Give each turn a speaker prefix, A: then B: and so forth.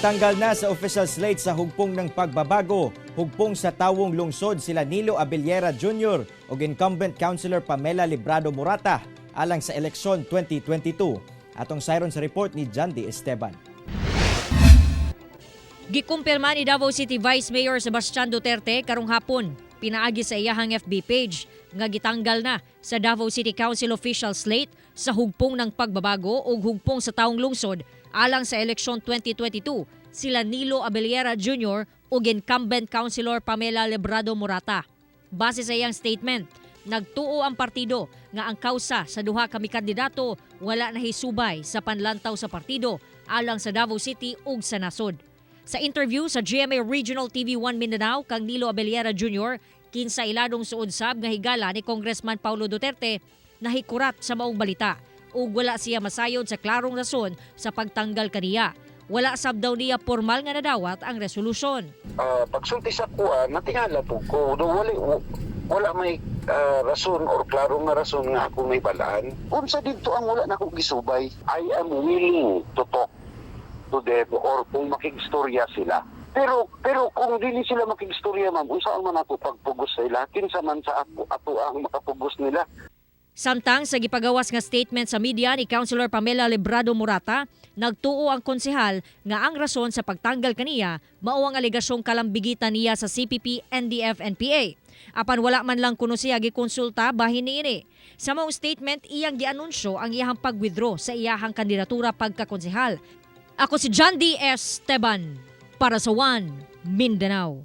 A: Gitanggal na sa official slate sa Hugpong ng Pagbabago, Hugpong sa Tawong Lungsod sila Nilo Abellera Jr. ug incumbent Councilor Pamela Librado Morata alang sa eleksyon 2022. Atong sayron sa report ni Jandy Esteban.
B: Gikumpirma ni Davao City Vice Mayor Sebastian Duterte karong hapon pinaagi sa iyahang FB page nga gitanggal na sa Davao City Council official slate sa Hugpong ng Pagbabago ug Hugpong sa Taong Lungsod alang sa eleksyon 2022 sila Nilo Abellera Jr. ug incumbent Councilor Pamela Librado Morata. Base sa iyang statement, nagtuo ang partido nga ang kausa sa duha ka mikandidato wala nahisubay sa panlantaw sa partido alang sa Davao City ug sa nasod. Sa interview sa GMA Regional TV 1 Mindanao kang Nilo Abellera Jr., kinsa iladong suod sab nga higala ni Congressman Paulo Duterte, nahikurat sa maong balita ug wala siya masayod sa klarong rason sa pagtanggal kaniya. Wala sab daw niya formal nga nadawat ang resolusyon.
C: Pagsulti sa kuan, natingala po ko do wala may rason or klaro nga rason nga ako may balaan unsa didto ang wala nako gisubay. I am willing to talk to them or kung makigstorya sila, pero kung dili sila makigstorya, ma'am, unsa man ako pagpugos sa ila? Kinsa man sa ato, ato ang makapugos nila?
B: Samtang sa gipagawas nga statement sa media ni Councilor Pamela Librado Morata, nagtuo ang konsehal nga ang rason sa pagtanggal kaniya mao ang alegasyong kalambigitan niya sa CPP, NDF, NPA. Apan wala man lang kuno siya gikonsulta bahin niini. Sa maong statement, iyang gianunsyo ang iyahang pag-withdraw sa iyahang kandidatura pagkakonsehal. Ako si John D. Esteban para sa One Mindanao.